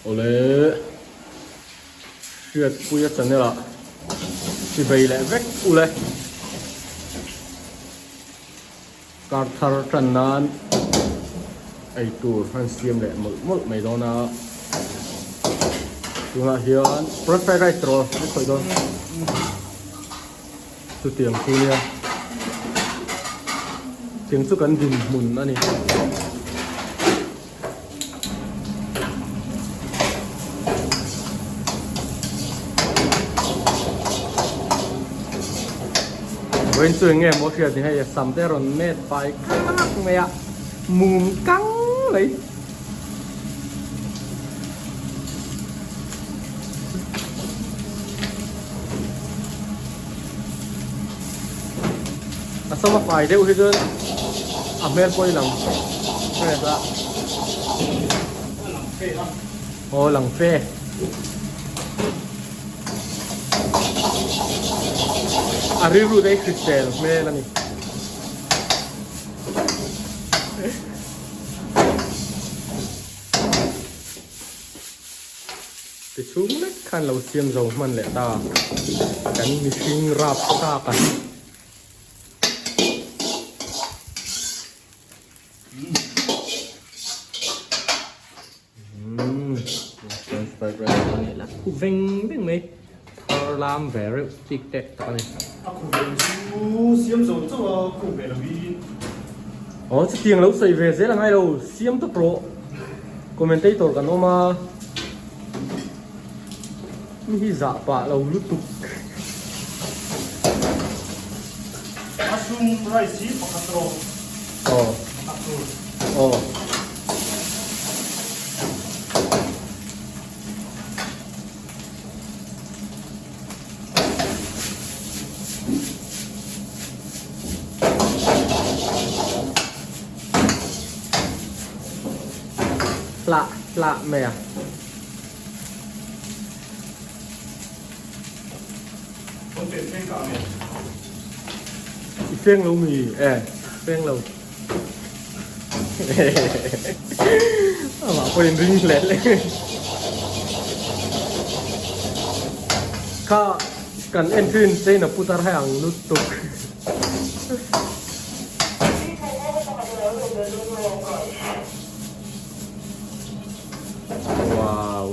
Awle Hriatpuia channel ah chibei leh vek ule. Kar thar tan nan ei tur an siam leh mawlh mawlh mai dawn a. Tunah hian prawn fried rice tawh an khawih dawn. Chutiang chu nia. Tiang chu kan dinhmun a ni. Vawiin chu eng nge maw hriat ni hei a sam te a rawn met fai kak mai a mum kang mai. A sama fai deuh hi chuan a hmel pawh i lang fresh a. Aw lang fe. A rilru te hi hrisel hmel a ni. Ti chhung lek khan lo siam zo hman leh ta kan mihring rap thlak a. Khu veng veng mai thar lam ve reuh chik tek tak a ni. A khu veng chu siam zo chauh a khu ve lo hi. Aw chutiang lo sawi ve zel a ngai lo siam tawp rawh commentator kan awm a mi hi zah pah lo lutuk. Mushroom rice hi pakhat rawh. Aw. Pakhat tur. Aw. Hlah hlah mai a. I feng lo mi e feng lo. Amah pawhin ring hle hle. Kha kan en thin China putar hai ang lutuk. Wow.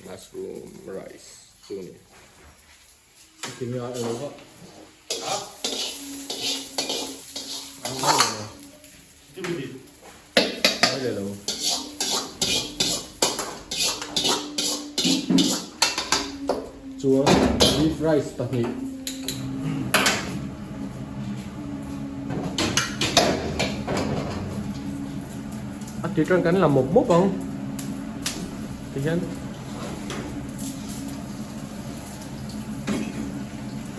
Mushroom rice chu ni. Tinge a elo va. Ai le lo. Chuan beef rice pahnih. A tih chuan kan la mawp mawp ang tihian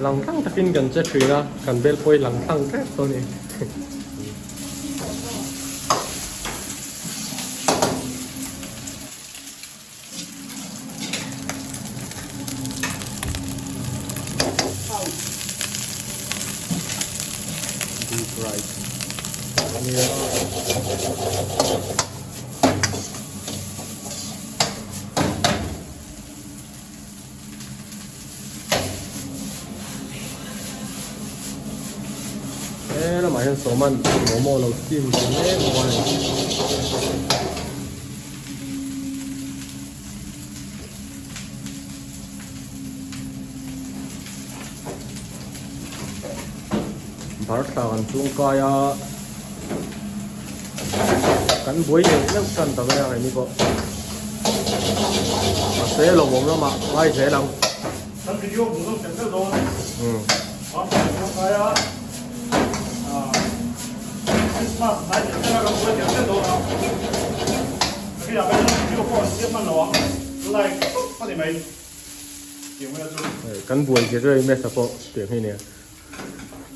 lang tlang takin kan che thin a kan bel pawh hi lang tlang tep tawh a ni. Beef rice a nia. He lamah hian sawman momo lo steam ve mek bawk a ni. Barthla kan chung kai a kan buai neuh neuh tan ta mai a keini pawh mahse lawmawm lamah ngai zel ang. Kan video hmuh zawng tel tel dawn. Barthla kan chung kai a Christmas hnai tel tel a kan buai tel tel dawn a. Nakinah kan video pawh an siam hman lo ang like tawp a ni mai. Kan buai zir rei mesa pawh tiang hi nia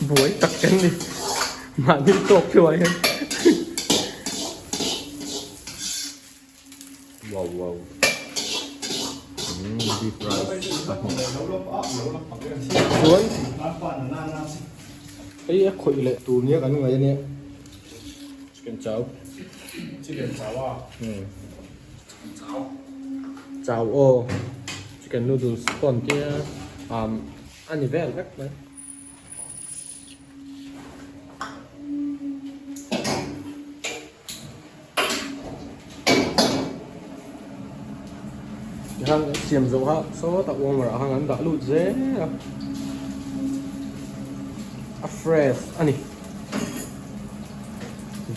buai tak kan ni mahni tawk chu ah hian wow wow beef rice chuan hei a khawih leh tur nia kan ngaih ania. Chicken chow. Chicken chow a. Hmm. Chow. Chow aw. Chicken noodles pawh an tia um a ni vel vek mai. Tikhan an siam zawh kha sawtah warmer ah khan an dah lut zel a a fresh a ni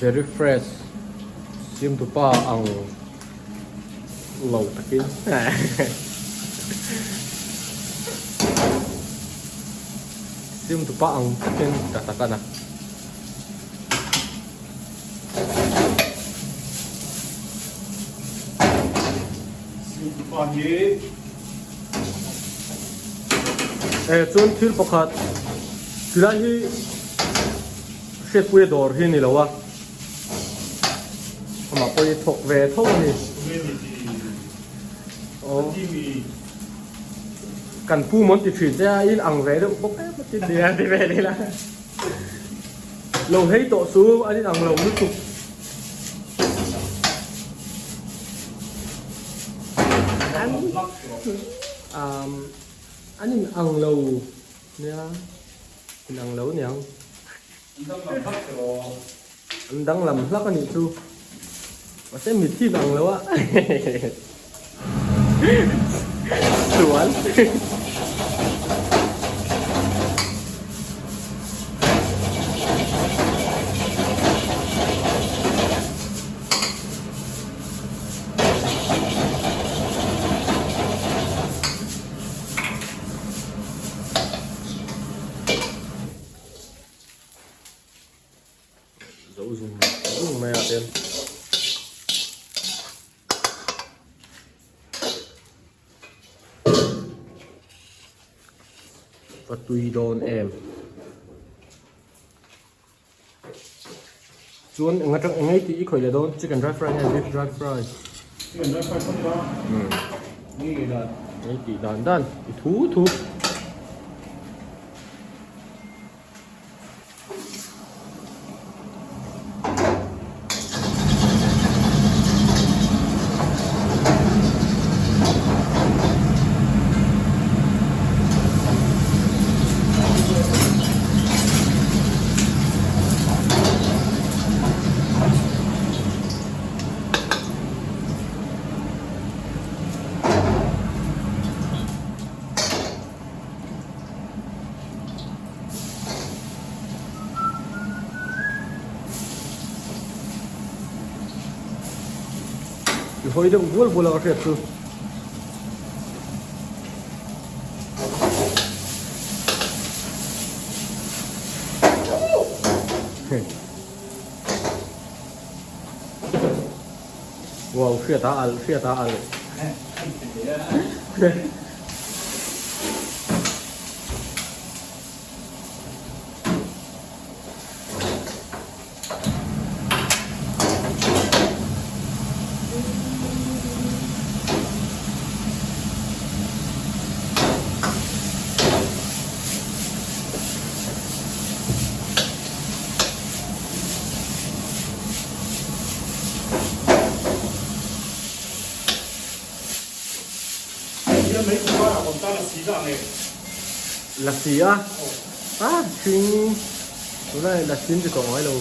very fresh siam tupa ang lo takin siam tupa ang takin ka tak a na. Eh chuan thil pakhat tilai hi hriatpuia dawr hi a ni lo a amah pawh hi thawk ve tho a ni aw kan pu mawn ti thin che a in ang ve deuh bawk em a ti ti ve leh la. Lo hei tawh chu an inang lo lutuk. An um an inang lo nia inang lo niang. An danglam hlak a nih chu. Mahse mitthi inang lo a. Sual. Zo zum zum mai ah ten. Va tui dawn em. Chuan eng atang eng ei tih i khawih leh dawn chicken dry fry nge beef dry fry. Chicken dry fry phawt ila. Nge nge dan. Ei tih dan dan i thu thu. I hawi deuh bual bual a ka hriat chu. Wow hriat a alh hriat a alh. Lasi a ah hring tunah lasi an ti tawh ngai lo.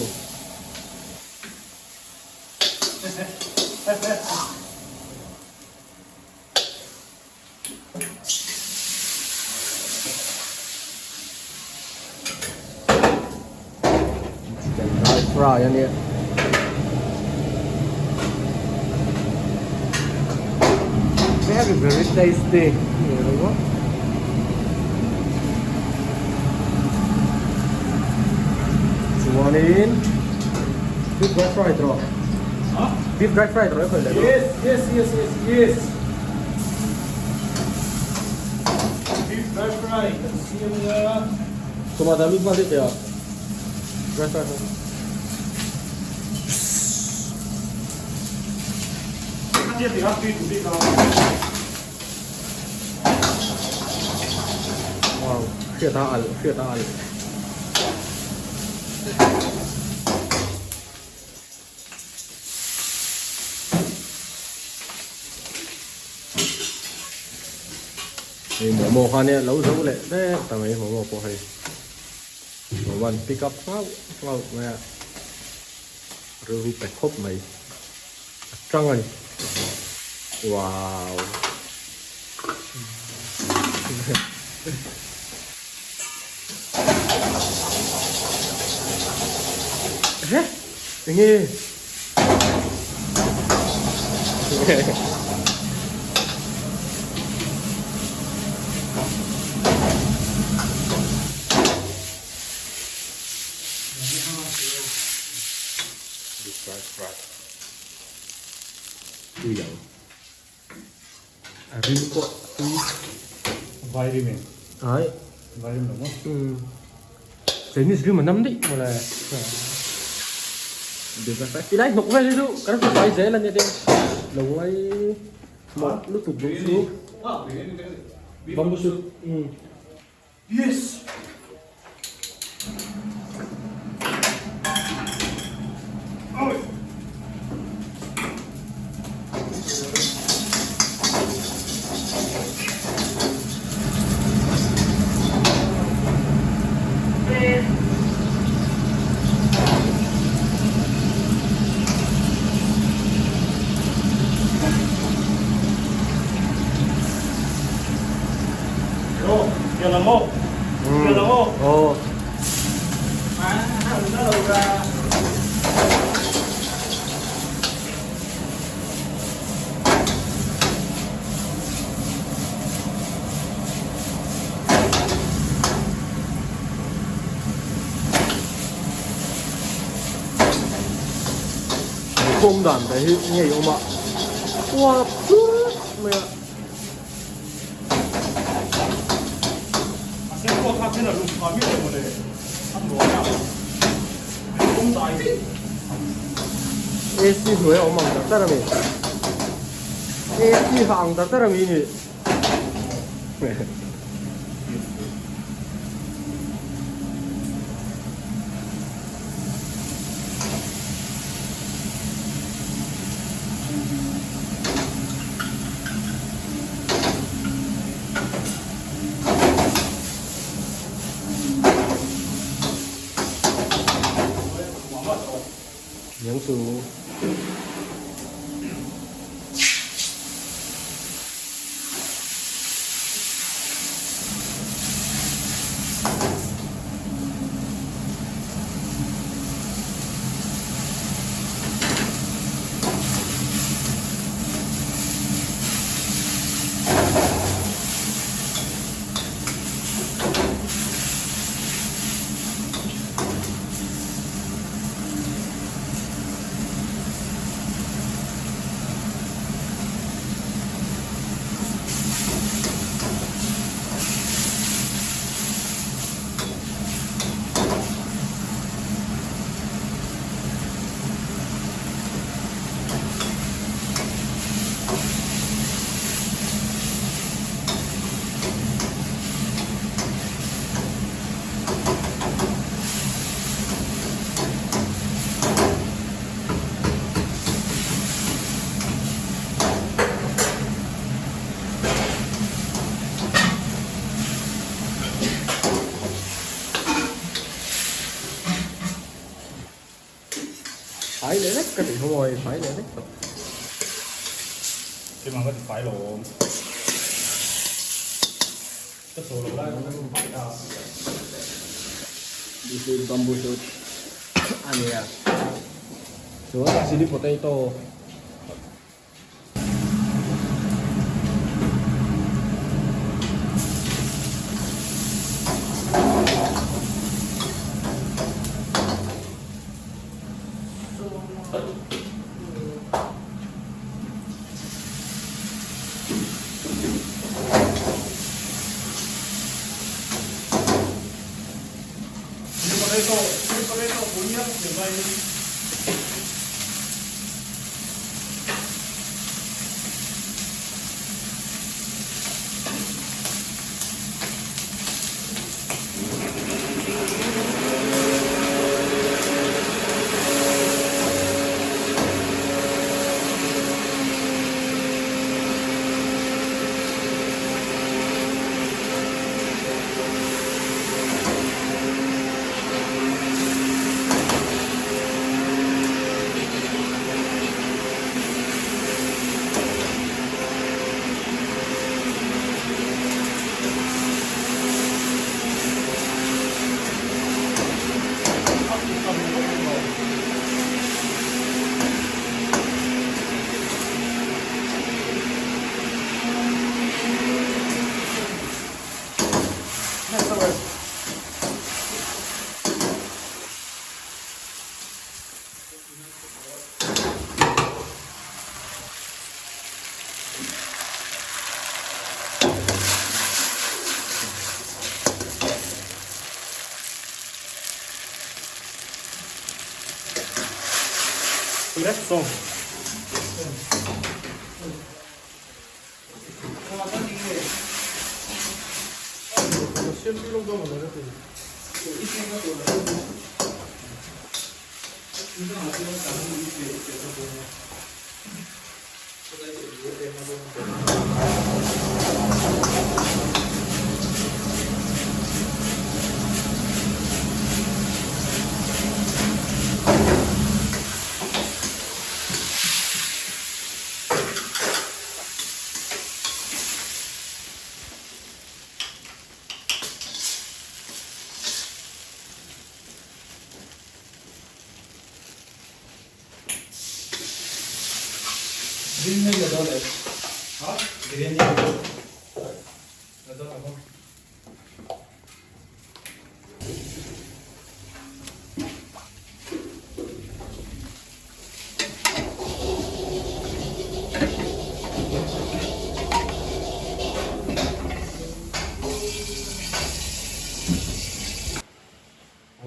Chicken dry fry a nia. Very very tasty. Chuanin beef dry fry tawh. Beef dry fry tawh e khawih leh dawn. Yes yes yes yes yes. Beef dry fry kan siam nia. Chuma dah lut nghal daih teh a. Dry fry kha. Khatia tih kha tui duh bik a. Wow, hriat a alh, hriat a alh. Hei momo kha nia lo zo leh vek ta mai momo pawh hei momo an pick up nghauh nghauh mai a rilru pe khawp mai a tang a ni wow. He enge Tui ang. A rim pawh tui. Vai rim em? Ai. Vai rim lo maw? Umm. Chinese rim a nam daih mawle. Ti lai hnawk vel hi chu kan hmu fai zel a nia te. Lo ngai mawh lutuk duh chu. Bamboo shoot. Umm. Yes! Khawm dan te hi ngei awm a uap pur mai a. A sen pawh kha khen a lum pha miah lo mawle a hnuai a min awm dai daih. AC hnuai a awm ang dar dar a mi. AC ha ang dar dar a mi ni. Nhấn xuống. Phai leh vek ka tih kha mawi phai leh vek tawh. Keimah ka ti fai lo awm. Ka chaw lo lai khan ka fai ta. This is bamboo shoot a nia. Chuan chili potato.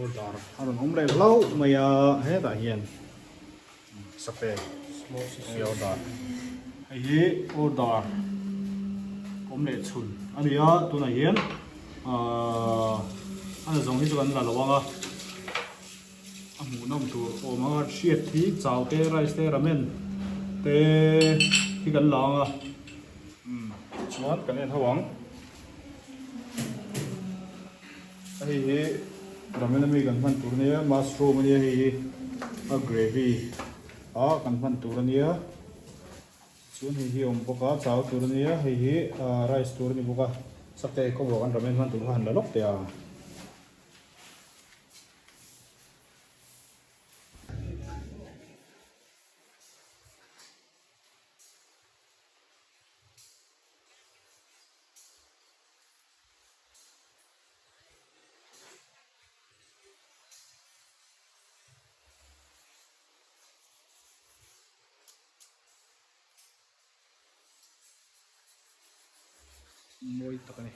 Order a rawn awm leh hlauh mai a hetah hian sape hei order hei hi order awm leh chhun a ni a tunah hian ahh a nazawng hi chu kan la lo ang a a hmuhnawm tur awm ang a hriat hi chau te rice te ramen te hi kan la ang a umm chuan kan en ho ang. Hei hi ramen ami kan hman tur ania mushroom ania hei hi a gravy a kan hman tur ania chuan hei hi a awm bawk a chau tur ania hei hi rice tur ani bawk a sakte khawbuah kan ramen hman tur kha han la lawk teh a. Mawi tak a ni.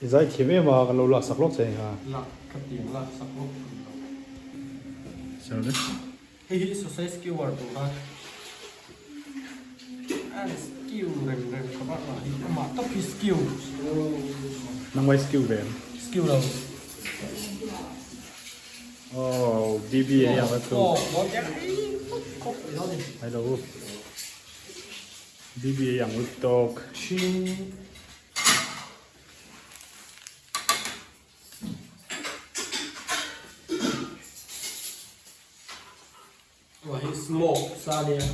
I zai thiam em a, kan lo lak sak lawk che eng a. Lak ka ti ang lak sak lawk thei lo. Sir. Hei hi sausage skewer tur a an skew rem rem khawp a hi amah tawp hi skew. Nangmah i skew ve em? Skew lo. Oh, BB a yang a chu. Hello. BB a yang lut tawk. Wah hi smoke sa nia.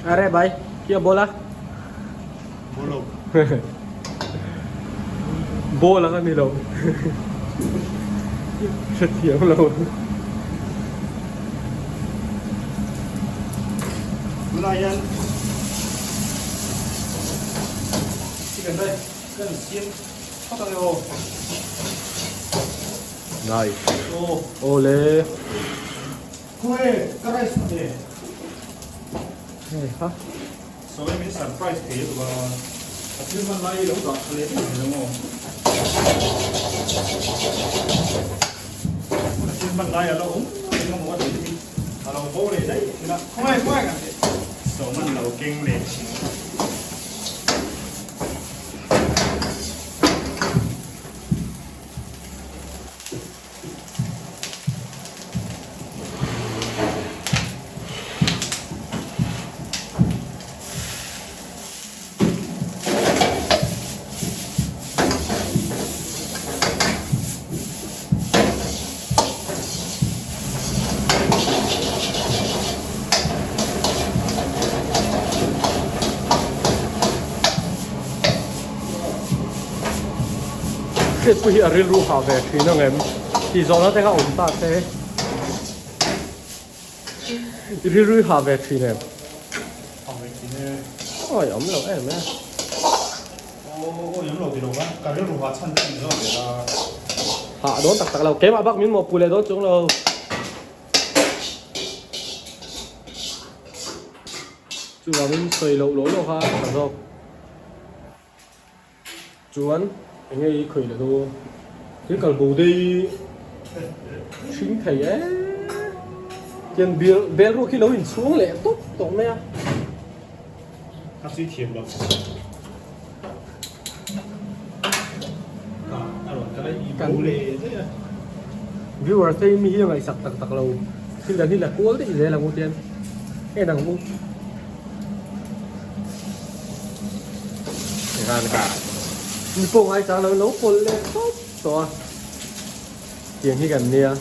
Are bhai. Kia ball a? Ball lo. Ball ang a ni lo. Hrethiam lo. Tunah hian chicken te kan siam phawt ang e aw. Nice. Awle. Khawi ka rice a che. Hei ha. Sawi min surprise thei lutuk a. A thil hman lai lo dah tha leh daih mai lo maw. A thil hman lai a lo awm reng a maw a tih hi a lo bo leh daih thin a. Khawngaih khawngaih kan tih. Sawman lo keng leh thin. Hriatpui hi a rilru hah ve thin ang em? Tih zawhna te kha awm ta se. I rilru i hah ve thin em? Hah ve thin e. Awi awm lo em e. Aw awi awm lo ti lo khan ka rilru hah chhan te min zawt ve la. Hah dawn tak tak lo. Keimah bak min mawhpui leh dawn chung lo. Chuvangin sawi loh lawh lawh kha a tha zawk. Chuan eng nge i khawih leh dawn? Thil kal bo dei hring thei e. Tiang bel bel ruak hi lo inchhung leh tawp tawh mai a. Ka zui thiam lo. Ka a rawn kal a i bo leh daih a. Viewers te mi hi a ngaihsak tak tak lo. Thil dang hi la kual daih zel ang u tian en ang u. Mi pawh ngaichang lo lo pawlh leh tawp tawh a tiang hi kan nia.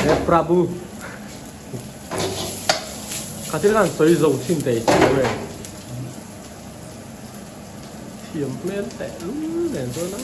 He Prabhu kha thil khan sawi zo thin teh i lo e. Thiam hmel teh lul nen chuan a.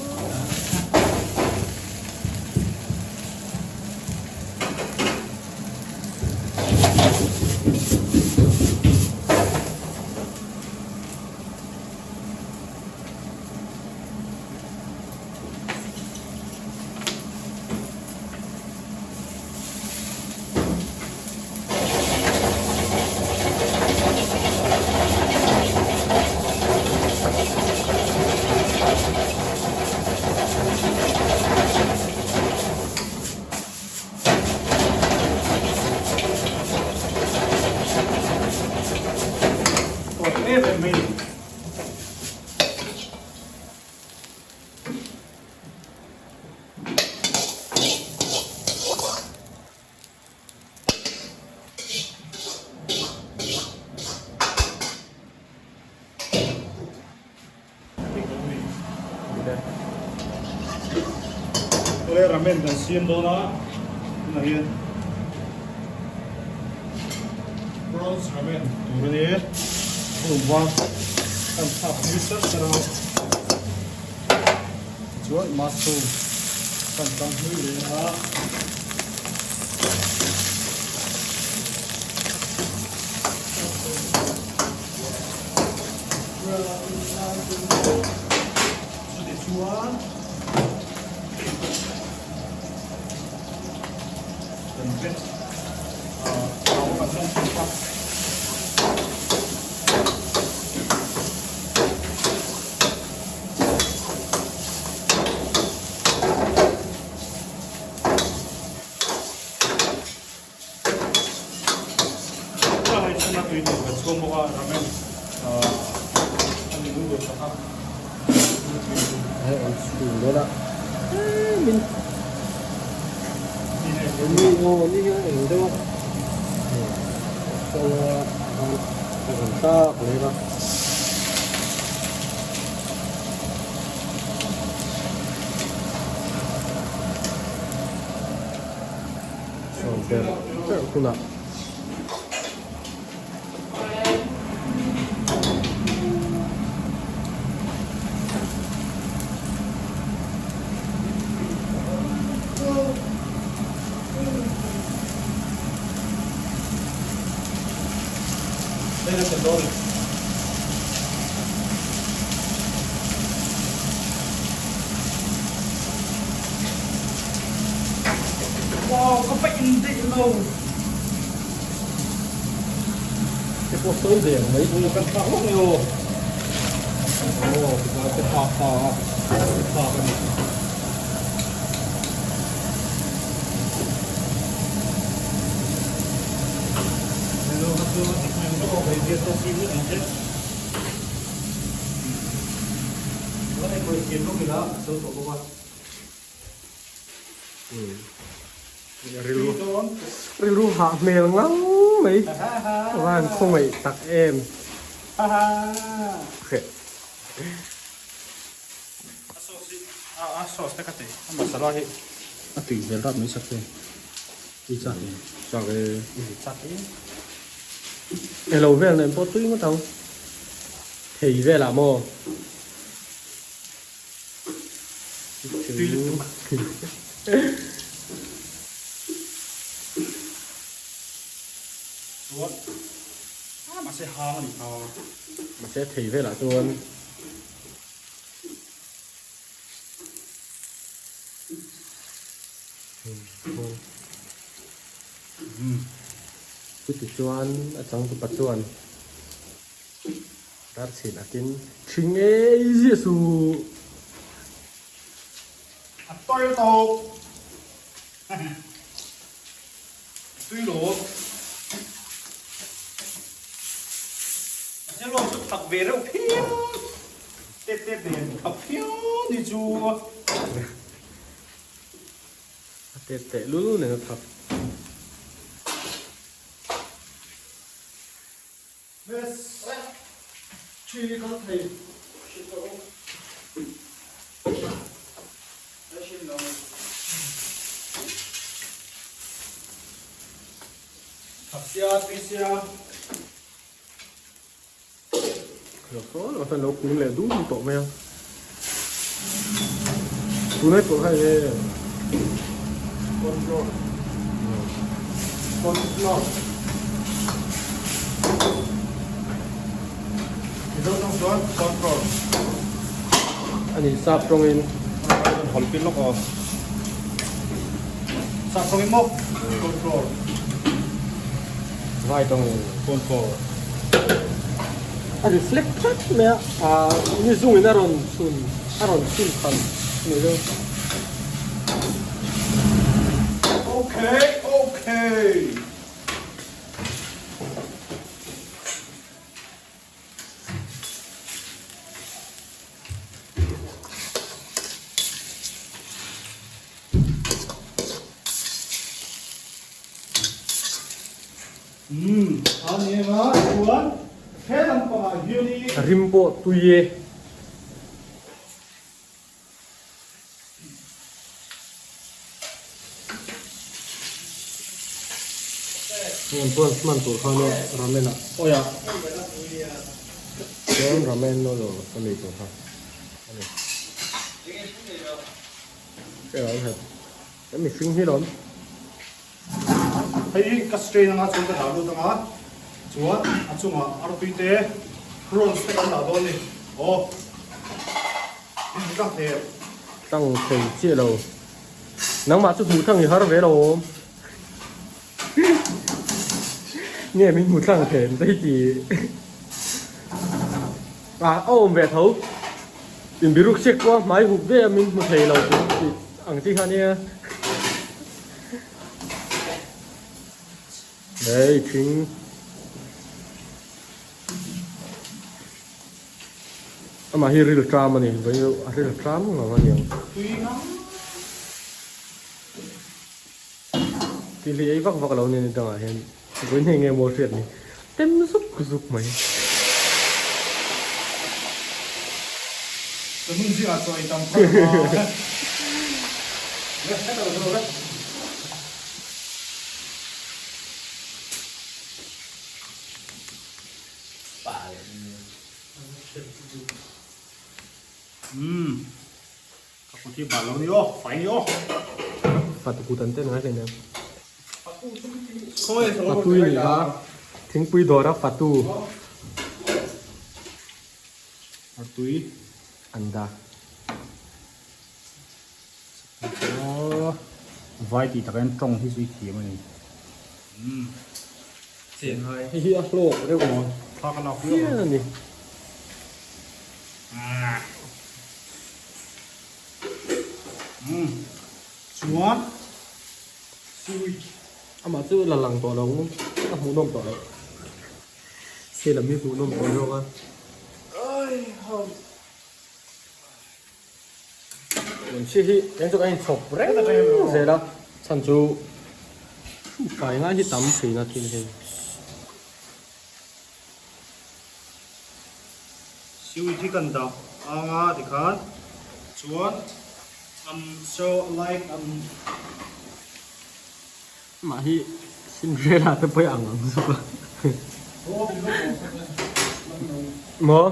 Em em mai ni. Awle ramen kan siam dawn a tunah hian prawns ramen tur a ni a var kan thlak hmui sat sat a. Tichuan mushroom kan tang hlui leh a. Chutichuan kan veg thau kan hman thin a. Hei chhuna tui tur kan chhuang bawk a ramen a ni lu ve tak a. Hei an chhung dawn a min ni aw ni hian eng deuh a a rawn tak leh a. ber ber hunah. Wow, ka paih in deih lo. Te pawh sawi ve ang mai. Aw, kan thlak lawk mai aw. Aw, tikah ka thlak ta a, ka thlak a ni. Rilru hah hmel ngang mai a van khawngaih tak em. A sauce te ka ti a masala hi a tui hmel rat mai sak e tui chak e chak e chak e elo vel nen pawh tui ngawt ang thei velah maw tui lutuk chuan a mahse hang a ni kha mahse thei velah chuan. Chuti chuan a changtupa chuan darchhin akin thing ei ziah suh. A tawi tawp. Tui lo. A chel chu thak ve reuh phian. Tep tep nen thak phian ni chu. A tep teh lul nen a thak. Yes. Thi kal thei. Thaksia, tuisia. Lo khan lo kung leh dum tawh mai a. Tunai pawh kha enge Cornflour. Cornflour. Mizo tawng chuan cornflour. Ani sap tawngin. Hawlh pin lawk aw. Sap tawngin maw? Cornflour. Vai tawngin. Cornflour. A reflect tlat mai a, ah ni zungin a rawn chhun a rawn chhun khalh a ni deuh. Okay, okay. Umm a ni em a chuan he lampangah hian i. Rim pawh tui e. Heng pawh hman tur khan ramen ah awi a chuan ramen noodle a nei tur kha a ni hei lo hei he mihring hi lawm. Hei hi ka strain anga chuan ka dah lut anga chuan a chungah artui te prawns te kan dah dawn a ni aw. Tlang thei em? Tlang thei chiah lo. Nangmah chu hmuh thlang i har ve lo awm. Nge min hmu thlang thei em te hi ti. A a awm ve tho. Inbiruk siak pawh a hmai hup ve a min hmu thei lo tih ang chi kha nia. Hei thing. Amah hi ril tram a ni, vawi a ril tram ngang a niang. Tih hlih ei vak vak lo nia ni dangah hian vawi hne nge maw hriat ni tem zuk zuk mai. Ka nun zingah chaw ei tam phawt a. Khi bal lo ni aw, fai ni aw. Fatu kut an ten ngai hleinem. Fatu i nih kha thingpui dawra fatu. Artui. An dah. Vai tih takah hian tawng hi chu i thiam a ni. Hei hi a hlawk reuh a phian a ni. Chuan amah chu la lang tawh lo a hmuhnawm tawh lo. Hei lam hi hmuhnawm tawh zawk a. Chi hi eng chu kan inchhawp reng zel a chhan chu fai ngai hi tam thin a thil hi. Siwit hi kan dah ang a tikhan chuan um so like um. Amah hi Cinderella te pawh hi ang ang zawk a. Maw?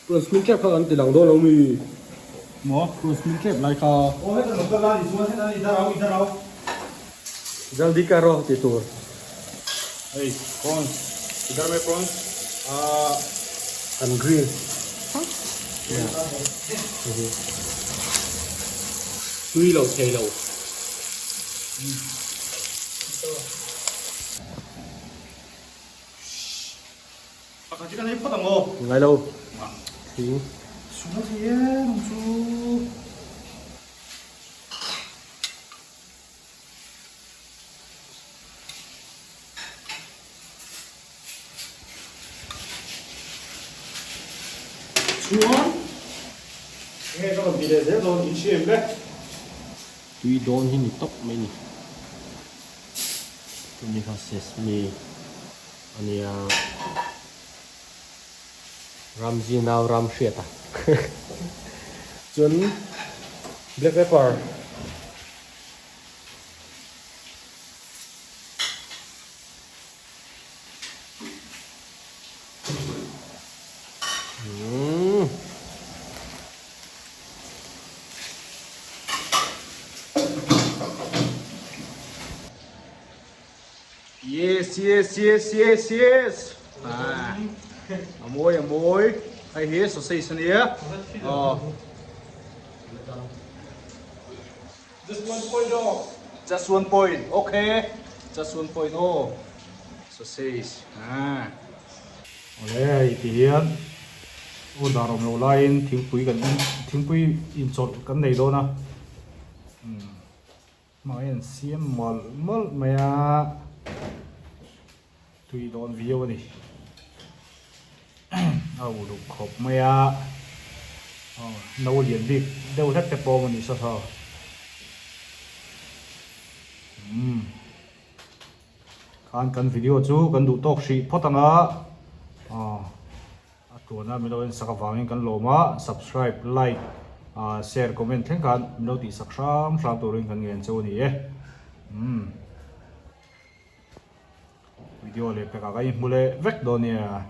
Prawns hmin tep kha kan ti lang dawn lo mi? Maw? Prawns hmin tep lai kha. Jaldi karo ti tur. Hei prawns idar mai prawns ah an grill tui lo thei lo. Pakhat hi kan ei phawt ang aw. Ngai lo. Thing. Suma thei em ang chu. Chuan enge ka rawn ti leh zel dawn in hria em le? Tui dawn hi ni tawp mai ni. Tuni kha sesame a nia. Ramzi nau ram hriat a. Chuan black pepper. Yes yes yes yes yes ah a mawi a mawi hei hi sausage a nia aw Just one point aw. Just one point. Okay. Just one point aw. Sausage. Ah. Ole hei ti hian u dar awm lo laiin thingpui kan in thingpui inchawlh kan nei dawn a. Umm. Hmang hian siam mawlh mawlh mai a. Tui dawn viau a ni. A uluk khawp mai a. Aw no lian bik deuh hlek te pawh a ni saw saw. Umm. Khan kan video chu kan duh tawk hrih phawt ang a. Aw a tuana min lo en sak avangin kan lawm a. Subscribe, like, share, comment thleng khan min lo tihsak hram hram turin kan ngen cheu a ni e. Umm. Video leh pekah ka inhmu leh vek dawn nia.